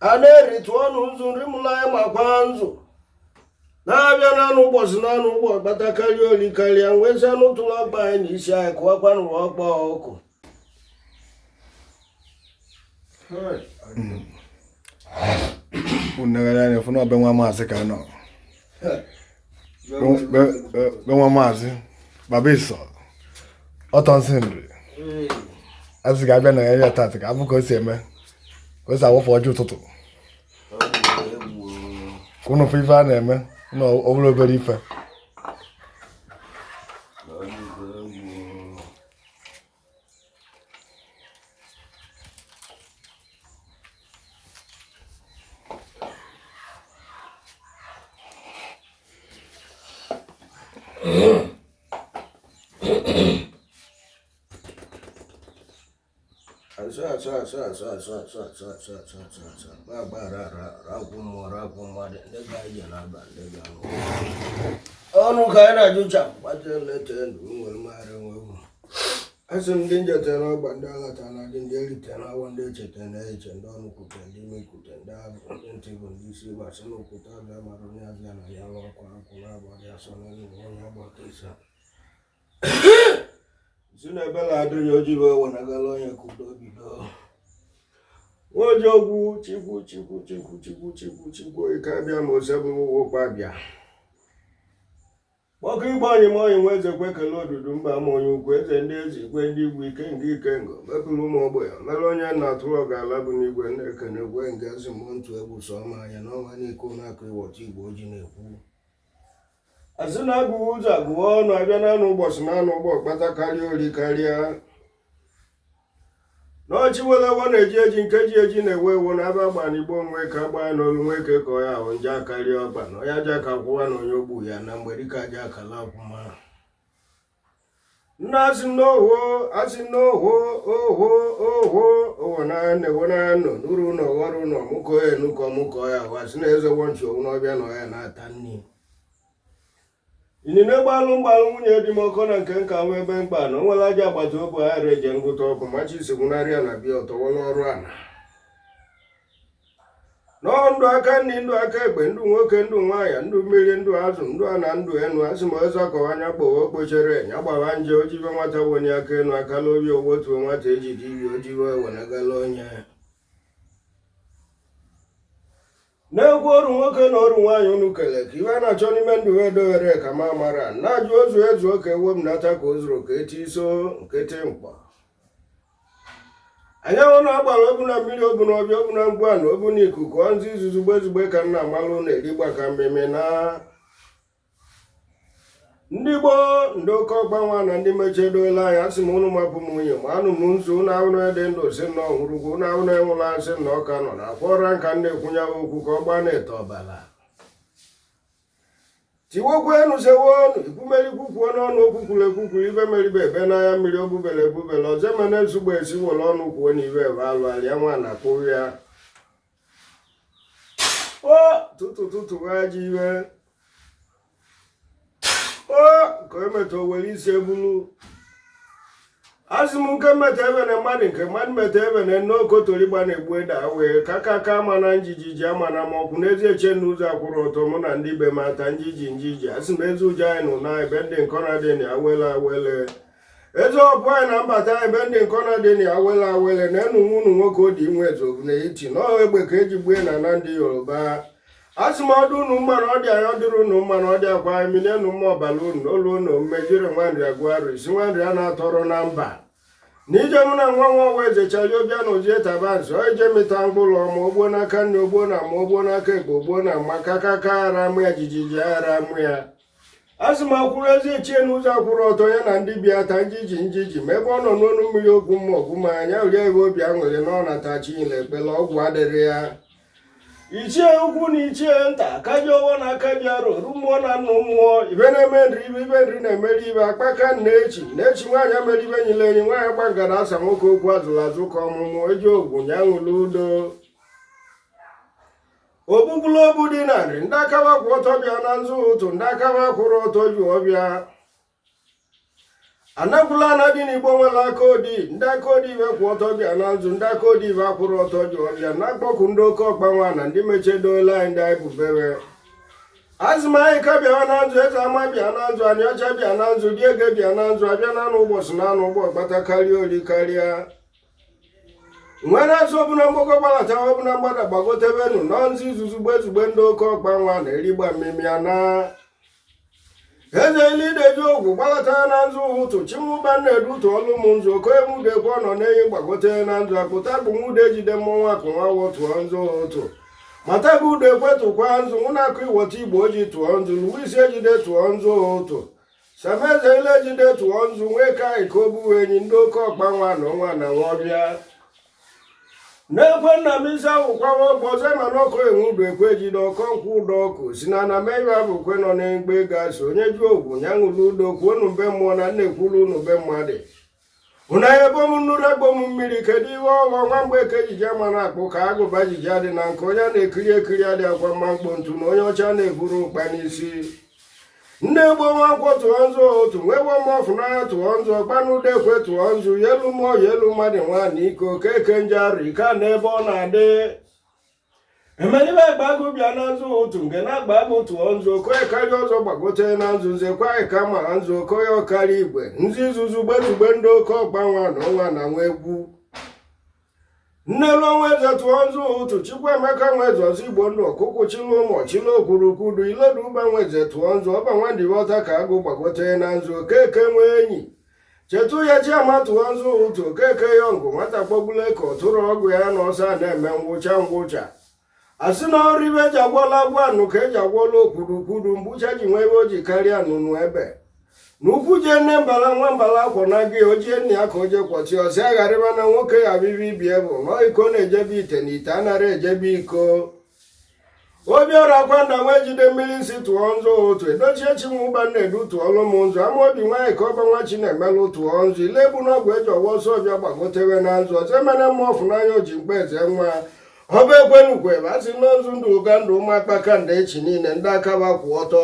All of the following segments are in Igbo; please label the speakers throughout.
Speaker 1: A na-eri tụọ ọnụ nzu nri mụrụ anyị makwa nzụ na-abịa n'anụ ụbọchị n'anụ ụgbọ kpata karịa oli karịa nwezi anụ tụrụ ọkpa anyị na isi anyị kụwakwa n'ụwa ọkpa ọkụ.
Speaker 2: Unu negara anya fụ na ọ be nwa maazị ka nọ. Be nwa maazị Baba Ịsọ ọtọ nsị nri a sị ga-abịa na ya tata ka abụ ka o si eme ka o si awụfụ ọjị ụtụtụ ka unu fụ ife a na-eme na ọ bụrụ obere ife.
Speaker 1: Asụ asụ asụ asụ asụ asụ asụ asụ asụ asụ asụ agba ra ra rakwụ mmụọ rakwụ mmadụ ndị ga-eje na-aba ndị ga-anwụ ọnụ ka anyị na-ajụcha gbate nleta ndụ nwere mmadụ nwe asị m ndị njete n'ọgba ndị alata na dị ndị erite n'awọ ndị echeta na eche ndị ọnụ kwute ndị ime kwute ndị abụ ndị ntị bụ ndị isi gbasị na okwute abịa mara onye abịa na ya n'ọkwa akwụ na-agba dị asọ n'elu onye agbata ịsa si na ebela adịrị ojibe wenagala onye kudo bido nwaojogwu chikwu chikwu chikwu chukwu chikwu chikwu ike abịa ma ose bụrụ ụwa abịa kpọkọ igbe anyị ma onye nwe eze kwe kele odudu mba ma onye ukwu eze ndị eze ikwe ndị igwe ike nga ike ngo mepụrụ ụmụ ogbenye mere onye nna atụrụ ga-ala bụ n'igwe na-ekene kwe nga ezi mmụọ ntụ egwu sọ ma anya n'ọnwa n'iko na-akụ ịwọta igwe ojii na-ekwu asị na agụghị ụzọ agụwa ọnụ abịa n'anụ ụbọchị n'anụ ụgbọ kpata karịa ori karịa n'ọchị welewo na-eji eji nke ji eji na-ewe ewo na aba agba n'igbo onwe ka gbaa n'olu nwoke ka ọ ya ahụ nje akarịa ọkpa na ọya aja ka kwụwa na onye ogbu ya na mgbe dịka aja akala akwụma nna asị n'oho asị n'oho oho oho owo na ewo na nọ n'uru na ọghọrọ ụlọ mụkọ ya enukọ mụkọ ya ahụ asị na eze wọnchi owu n'ọbịa na ọya na-ata nni inine gbalụ mgbalụ nwunye dị m ọkọ na nke nka nwa ebe mkpa na onwere aja agbata obi aghara eje ngụta ọkụ machi isigbunarị ya na bịa ọtọwala ọrụ ana nọọ ndụ aka nri ndụ aka ekpe ndụ nwoke ndụ nwaanyị ndụ mmiri ndụ azụ ndụ ana ndụ enu asị ma eze akọwa anya kpowe okpochere ya gbawa nje ojibe nwata wenye aka enu akala obi owotuo nwata ejide ibi ojibe ewenagala onye na-egwu ọrụ nwoke na ọrụ nwaanyị unu kele ka iwe na-achọ n'ime ndụ wee dowere ka ma mara na-ajụ ozu ezu oke ewe m nata ka o zuru ka eti iso nkịtị mkpọ anyanwụ na-agbara obu na mmiri obu na ọbịa obu na mgbu a na obu na ikuku ọnzi izuzugbe ezugbe ka nna amalụ na-erigba ka mmemme na ndị gboo ndị oke ọkpa nwa na ndị mechiedola anya asị m ụnụ mapụ m nwunye ma anụ m nzu ụnụ ahụ dị ndụ si na ọhụrụgwu ụnụ ahụ enwụla nsị na ọka nọ na akwa ọra nka ndị ekwunyewa okwu ka ọ gbaa na-eto ọbala tiwokwu enu sewonu ikwumerikwu kwuo n'ọnụ okwu kwuru ekwukwuru ibe meribe ebe n'anya mmiri ogbubele egbubele ọzọ emene nsugbo esi were ọnụ kwuo na ibe ebe alụ alịa nwa na akpụrụ ya o tụtụ tụtụ aja iwe o ka emeta owere isi ebulu asị m nke mmeta ebe na mmadụ nke mmadụ meta ebe na nne okotorigba na-egbu ede wee ka ka ka ama na njiji ji ama na ma ọkwụ n'ezi eche na ụzọ akwụrụ ọtọ mụ na ndị be m ata njiji njiji asị m ezi ụjọ anyị nụ na ebe ndị nkọ na dị na awele awele ezi ọpụ anyị na mbata ebe ndị nkọ na dị na awele awele na enu nwunu nwoke odi inwe ezobu na eti na egbe ka eji gbue na na ndị Yoruba asị m ọdụ unu mma na ọ dị anya ọ dịrị unu mma na ọ dị akwa anyị n'enu mma ọbala unu n'olu unu mmejiri nwanri agụ arụ isi nwanri a na-atọrọ na mba na ije mụ na nwa nwa nwa eze chara ọbịa na ozie taba nzọ ije mịta mkpụrụ ọma ogbuo n'aka nne ogbuo na ma ogbuo n'aka ekpe ogbuo na mma kaka ka ara mụ ya jijiji ara mụ ya asị m akwụrụ ezi echie n'ụzọ akwụrụ ọtọ ya na ndị bịa ta njiji njiji ma ebe ọ nọ n'ọnụ mmiri okwu mma ọgwụ ma anya rie ebe obi aṅụrị na ọ natachi ile ekpele ọgwụ adịrị ya ichie ukwu na ichie nta akaji ọwọ na akaji arụ oru mmụọ na nnụ mmụọ ibe na-eme nri ibe ibe nri na-emeri ibe akpaka na-echi na-echi nwaanyị mere ibe nyile enyi nwaanyị gba ngara asa nwoke okwu azụrụ azụ ka ọmụmụ eji ogwu nya ṅụlụ udo ogbubulu obu dị na nri ndị akaba kwụ ọtọ bịa na nzụ ụtụ ndị akaba kwụrụ ọtọ ju ọbịa Anakwula ana dị n'Igbo nwere aka odi. Ndị aka odi ibe kwụ ọtọ bịa na nzu, ndị aka odi ibe akwụrụ ọtọ ji ọbịa na-akpọku ndị oke ọkpa nwa na ndị mechedola anyị ndị anyị bubere. Azụ m anyị ka bịa na nzu, eze ama bịa na nzu, anyị ọcha bịa na nzu, di ege bịa na nzu, abịa na anụ ụbọchị na anụ ụgbọ kpata karịa ori karịa. Nwere azụ ọbụla mgbago gbalata ọbụla mgbada gbagotebenu nọ nzu izuzu gbezugbe ndị oke ọkpa nwa na-erigba mmemme ya na eze elideji ogwu gbalata na nzu ụtụ chinwụba nna-edu tụọlụ m nzu okoemudekwe ọ nọ n'enyi gbagote na nzu akpụta kpụnwude ejide mmọnwụ akụ nwa tụọ nzu ụtụ matago udo ekwe tụkwa nzu nwụ na-akụ iwọta igbo oji tụọ nzu luwisi ejide tụọ nzu ụtụ sameze ile ejide tụọ nzu nwee ka iko obuwe enyi ndị oke ọkpa nwa na ọnwa na nwa ọbịa na-ekwe nna m isi awụkwawa ọgbọ ọzọ ma n'ọkụ enwe udo ekwe jide ọkọ nkwụ ụdọ ọkụ si na ana meiwe bụkwe nọ n'egbe gasị onye ju ogwu ya ṅụrụ udo kwuo unu be mmụọ na nna ekwulu unu be mmadụ. Unu ebo m nnuru egbo m mmiri kedu iwe ọghọ nwa mgbe eke ejije ma na-akpụ ka agụba jiji adị na nke onye na-ekiri ekiri adị akwa mma mkpo ntu na onye ọcha na-eburu ụkpa n'isi. Nne egbo nwa nkwọ tụọ nzu otu nwewo m ọfụnanya tụọ nzu ọgbanụde ekwe tụọ nzu yelu mmụọ yelu mmadụ nwaanyị ike okeke nje arụ ike a n'ebe ọ na-adị. Emelibe agbago bịa na nzu otu nke na-agba agụ tụọ nzu okoye karịa ọzọ gbagote na nzu nze kwa ka ma nzu okoye ọkarịa igwe nzu izuzu gbezugbe ndị oke ọkpa nwa na ọnwa na nwa egwu. Nnelu ọnwa eze tụọ nzu ụtụ Chukwuemeka nwa eze ọzọ igbo ndụ ọkụkụ chilu ụmụ chilu okwurukwudu ilodu ụba nwa eze tụọ nzu ọba nwandighọta ka agụ gbagote na nzu okeke nwee enyi chetu ya chiama tụọ nzu ụtụ okeke ya ngụ nwata kpọgbule ka ọ tụrụ ọgụ ya na ọsọ a na-eme ngwụcha ngwụcha asị na ọrụ ibe eji agwọla agwọ anụ ka eji agwọla okwurukwudu mgbucha ji nwee ebe o ji karịa anụnụ ebe na ukwu jee nne mbala nwa mbala akwọ na gị ojie nna ya ka o jee kwọchi ọsị agharịba na nwoke ya bibi ibie bụ nọ iko na-ejebe ite na ite anara ejebe iko. Obiọra kwanda nwa ejide mmiri nsi tụọ nzu otu edochie chinwụba nna-edu tụọlụ m nzu amaobi nwaanyị ka ọba nwa chi na-emelụ tụọ nzu ile egbu n'ọgwụ eji ọwa ọsọ ọbịa gbagotewe na nzu ọzọ emene mma ọfụnanya o ji mkpa eze nwa ọba ekwenukwe asị nọ nzu ndụ ụga ndụ ụmụakpaka nda echi niile ndị akaba kwụ ọtọ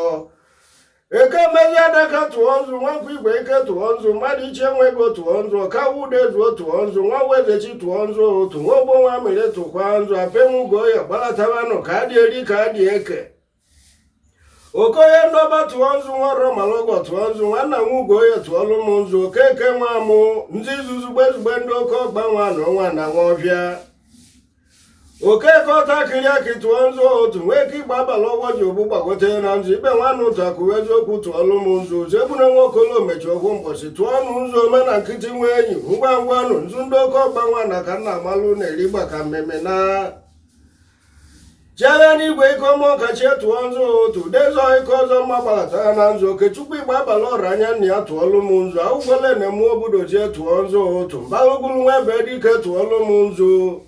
Speaker 1: eke mezi adaka tụọ nzu nwakwụ igwe ike tụọ nzu mmadụ iche nwe ego tụọ nzu ọkawu udezuo tụọ nzu nwa wezechi tụọ nzu otu nwa ogbo nwa mere tụkwa nzu apenwugo ya gbalatabanụ ka adị eri ka adị eke okoye ndọba tụọ nzu nwa ọrọmalọgọ tụọ nzu nwanna nwugo ya tụọlụ m nzu okeke nwa mụ nzu izuzu gbezugbe ndị oke ọgba nwa na ọnwa na nwa ọbịa okeke ọtakịrị akị tụọ nzu otu nwee ike ịgba abalị ọgwọ ji ogbu gbagote na nzu ikpe nwanne ụtụ akụ eziokwu tụọlụ m nzu ụzọ egbuna nwaokolo mechi okwu mbọchị tụọ ọnụ nzu ome na nkịtị nwee enyi ngwa ngwa nụ nzu ndị oke ọgba nwa na ka nna amalụ na-eri gba ka mmemme na chiagha n'igwe ike ọma ọkachie tụọ nzu otu dezọ ike ọzọ mma gbalatara na nzu okechukwu igba abalị ọra anya nna ya tụọlụ m nzu awụgwole na eme obodo jie tụọ nzu otu mbalụgwulu nwa ebe dike tụọlụ m nzu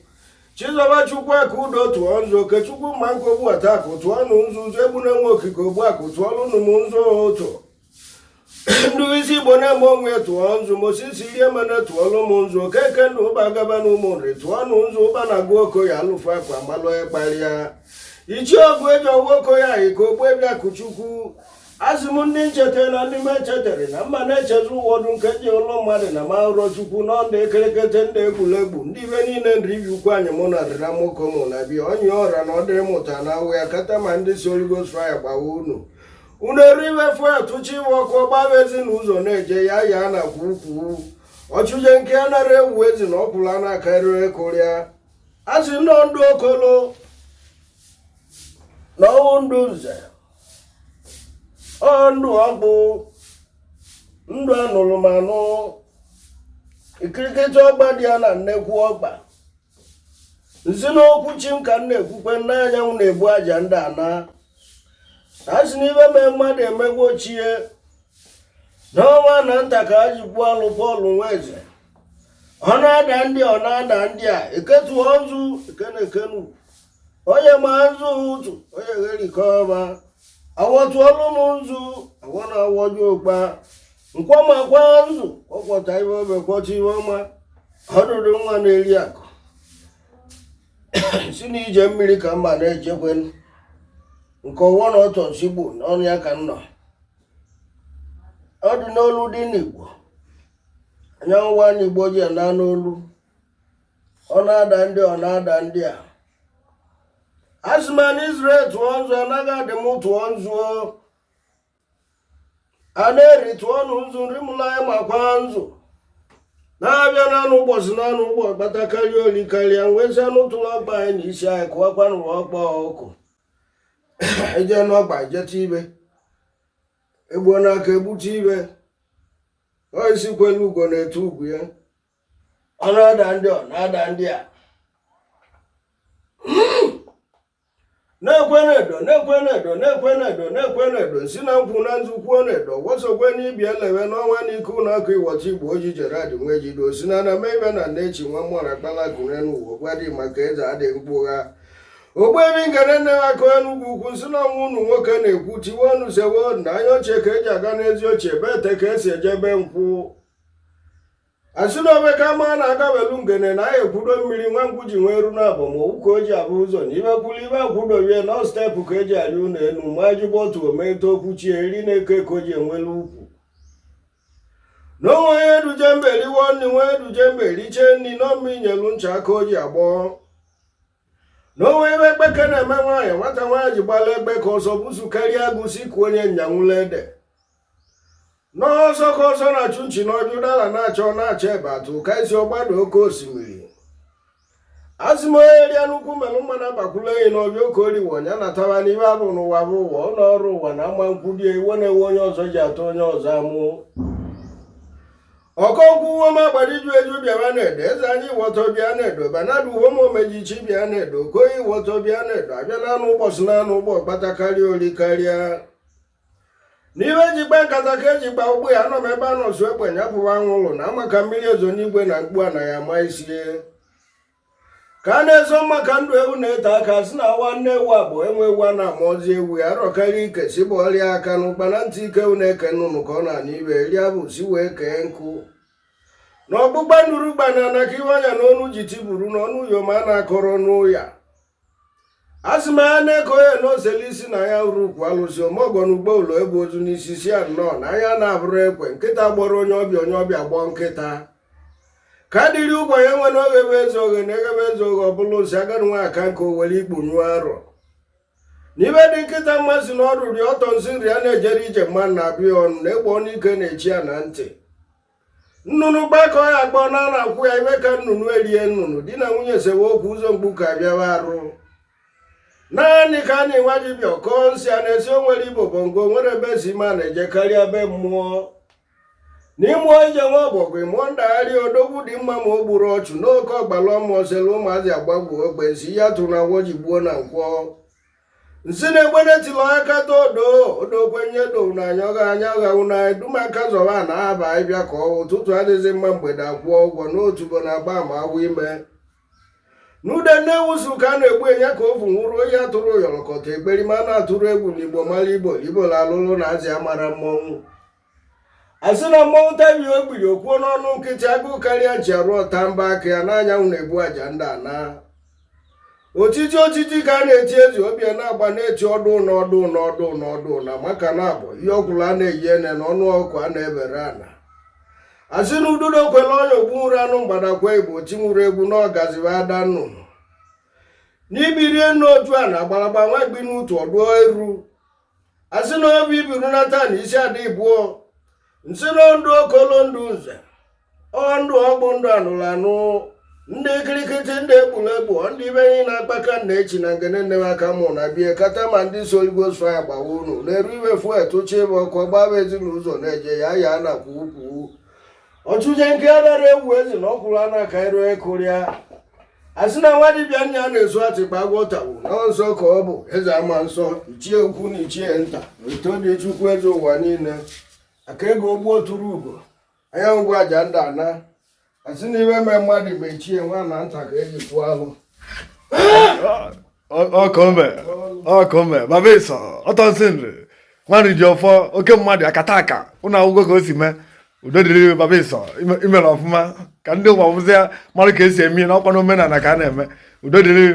Speaker 1: chizọba chukwu aka udo tụọ nzu okechukwu mma nke ogbuata akụ tụọ nụ nzu nzu egbuna nwe okike ogbuakụ tụọlụ nụ m nzu otu ndụ isi igbo na-eme onwe tụọ nzu mosisi rie mene tụọlụ m nzu okeke ndụ ụba gaba na ụmụ nri tụọ nụ nzu ụba na agụ okoye alụfụ akwa mmalụ kparịa ichi ọgụ eji ọgwụ okoye anyị ka ogbu ebia kụchukwu azụ m ndị ncheta na ndị m echetere na mma na-echezi ụwọdụ nke ji ụlọ mmadụ na ma nrọ chukwu nọ ndị ekerekete ndị egwuregwu ndị ibe niile nri ibi ukwu anyị mụ na rịra moko mụ na bịa onye ọra na ọdịrị mụta na awụ ya kata ma ndị si Holy Ghost fire gbawa unu unu eru iwe fụ ya tụchi iwe ọkụ ọgbaba ezi na ụzọ na-eje ya ya na kwa ukwu ọchụje nke a nara ewu ezi na ọkwụla na-akarị kụrịa asị nnọọ ndụ okolo na ọnwụ ndụ nze ọ ndụ ọgbụ ndụ anụrụ m anụ ikirikiti ọgba dị ya na nnekwu ọgba nsi n'okwu chi m ka m na-ekwukwe nna anyanwụ na-egbu aja ndị ana a sị n'ibe mee mmadụ emegbu ochie n'ọnwa na nta ka a ji gbuo alụ Pọl Nweze ọ na-ada ndị ọ na-ada ndị a eketuo nzu ekenekenu onye ma nzu ụtụ onye gherikọma awọtụọlụ m nzu awọ na awọju ụkpa nkwọ ma kwa nzu kwọkwọta iwe obe kwọta iwe ọma ọdụdụ nwa na-eri akụ si na ije mmiri ka mma na-ejekwe nke ọwọ na ọtọ nsigbu n'ọnụ ya ka m nọ ọ dị n'olu dị n'Igbo. Anyanwụ nwaanyị Igbo ji na n'olu, ọ na-ada ndị, ọ na-ada ndị a. Asị m na Israel tụọ nzu, anaghị adị m tụọ nzu. A na-eri tụọ nụ nzu nri mụla anyị makwa nzu na-abịa naanụ ụbọchị naanụ ụgbọ kpata karịa oli karịa nwezi anụ tụrụ ọkpa anyị na isi anyị kụwakwa n'ụwa ọkpa ọkụ ije n'ọkpa ijeta ibe egbuo n'aka egbute ibe ọ isi kwelu ugo na-etu ugwu ya. Ọ na-ada ndị, ọ na-ada ndị a na-ekwe na-edo, na-ekwe na-edo, na-ekwe na-edo, na-ekwe na-edo, nsi na nkwụ na nzu kwuo na-edo wosokwe n'ibi elewe n'ọnwa n'ike ụlọ akụ ịwọta Igbo oji Gerard nwe jido si na na mee ibe na nnechi nwa mmụọra kpala gụre n'ụwa gwadị maka eze adị mkpụgha ogbuebi ngene nne akụ Enugwu Ukwu nsi na ọnwa unu nwoke na-ekwu tiwe ọnụ sewe na anya ochie ka eji aga n'ezi ochie ebe ete ka esi ejebe nkwụ. Asị na omeka ma na-agawelu ngene na ya ekwudo mmiri nwa nkwụ ji nwee eru na abụ ma owu ka o ji abụ ụzọ na ibe kwulu ibe akwụdobie na steepụ ka eji arị ụlọ elu ma jụgba otu ometo okwuchie eri na-eke ka o ji enwelu ukwu na onwe onye duje mbe riwo nri nwa eduje mbe richie nri n'ọmụ inyelu ncha aka o ji agbọ na onwe ebe ekpeke na-eme nwaanyị nwata nwaanyị ji gbala egbe ka ọsọ busu karịa agụsi ka onye nyanwụla ede n'ọsọ ka ọsọ na-achụ nchi n'ọjụ dala na-achọ na-achọ ebe atụ ka isi ọgbado oke osimiri. Asị m onye ria n'ukwu melụ mma na-abakwula enyi n'ọbịa oke oriwo ya nataba n'ibe abụ n'ụwa bụ ụwa ụlọ ọrụ ụwa na ama nkwụ dị iwe na-ewe onye ọzọ ji atụ onye ọzọ amụ. Ọkọnkwu uwe agbara iju eju bịara na-edo eze anyị wọtọ bịa na-edo banadụ uwe m omejichi bịa na-edo okoyi wọtọ bịa na-edo abịa n'anụ ụbọchị n'anụ ụgbọ kpata karịa ori karịa n'ibe jikpa nkata ka ejikpa ụgbọ ya anọ m ebe a nọsụ egbe nyapụwa anwụlụ na ama ka mmiri ezo n'igwe na mkpu anaghị ama isie ka a na-eso mma ka ndụ ewu na-ete aka si na awa nne ewu abụọ enwe ewu a na-ama ozi ewu ya arọkarị ike si bụ ọrịa aka n'ụkpa na ntị ike ewu na-eke nnụnụ ka ọ na-ana ibe eri abụ si wee kee nkụ na ọgbụgba nuru gbana na ka iwe anya n'ọnụ ji tiburu n'ọnụ uyom a na-akọrọ n'ụya. Asị m ya na-eko ya n'osele isi na ya ruru ukwu alụsị omọgọ n'ugbo ụlọ ebu ozu n'isi si ya nnọọ na anya na-abụrụ ekwe nkịta gbọrọ onye ọbịa onye ọbịa gbọọ nkịta ka dịrị ụgwọ ya nwe na oghebe eze oghe na eghebe eze oghe ọbụla osi agadi nwa aka nke owere ikpu nyụọ arọ n'ibe dị nkịta mmasị na ọrụ ri ọtọ nsị nri a na-ejere ije mma na abịa ọnụ na egbe ọnụ ike na-echi ya na ntị nnụnụ gbakọ ya agbọ na a na-akwụ ya ibe ka nnụnụ erie nnụnụ di na nwunye sewe okwu ụzọ mkpu ka bịawa arụ naanị ka a na-enwe dibịa ọkọ nsị a na-esi onwere igbo bongo nwere ebe si ma na-eje karịa be mmụọ n'ịmụọ ije nwa ọbọgwụ mụọ ndagharị odogwu dị mma ma o gburu ọchụ n'oke ọgbala mmụọ selu ụmụazị agbagbuo ogbe nsị ya tụrụ na awọ ji gbuo na nkwọ nsị na-egbede tilo aka to odo odo kwenye do na anya ọga anya ọgahụ na dumaka zọba na aba ịbịa ka ọ ụtụtụ adịghị mma mgbede akwụọ ụgwọ n'otu bụ na agba ma awụ ime n'ude nne-ewusu ka a na-egbu enya ka ofu nwụrụ onye atụrụ yọrọkọta ekperima na-atụrụ egwu n'Igbo mara Igbo Igbo alụlụ na azị amara mmọnwụ asị na mmọnwụ tabi ogbiri okwuo n'ọnụ nkịtị agụụ karịa nchi arụ ọta mba aka ya n'anyanwụ na-ebu aja ndị ana otiti otiti ka a na-eti ezi obi na-agba na-eti ọdụ n'ọdụ n'ọdụ n'ọdụ na maka na abụ ihe ọkwụrụ a na-eyi ene na ọnụ ọkụ a na-ebere ana asị na ududo kwere ọnya ogbu nwụrụ anụ mgbadakwa Igbo tinwuru egwu na ọgaziwe ada nnụnụ n'ibirie n'otu a na agbalagba nwa gbi n'utu ọdụọ eru asị na obi biru nata na isi ada ibụọ nsị na ndụ okolo ndụ nze ọ ndụ ọgbụ ndụ anụrụ anụ ndị kirikiti ndị egburegbu ndị ibe enyi na-akpaka nna echi na ngene nnewe aka mụ na bie kata ma ndị so Holy fire gbawa unu na-eru iwe fuel tụcha ịba ọkụ gbaba ezinụzọ na-eje ya ya na-akwa ukwu ọchụje nke adara ewu ezi na ọkwụrụ a na-aka iru ịkụrịa asị na nwa dibịa nna ya na-ezu atịkpa agwọ tagbu na nsọ ka ọ bụ eze ama nsọ ichie ukwu na ichie nta eto dị chukwu eze ụwa niile aka ego gbuo tụrụ ugo anyanwụ bụ aja ndị ana asị na ibe mee mmadụ igbe ichie nwa na nta ka eji kwuo alụ.
Speaker 2: Ọkome ọkome baba ịsọ ọtọ nsị nri nwanri ji ọfọ oke mmadụ akata aka ụnụ akwụkwọ ka o si mee udo dịrị baba ịsọ imere ọfụma ka ndị ụwa ọfụzịa mara ka esi eme na ọkwa na omenala ka a na-eme udo dịrị.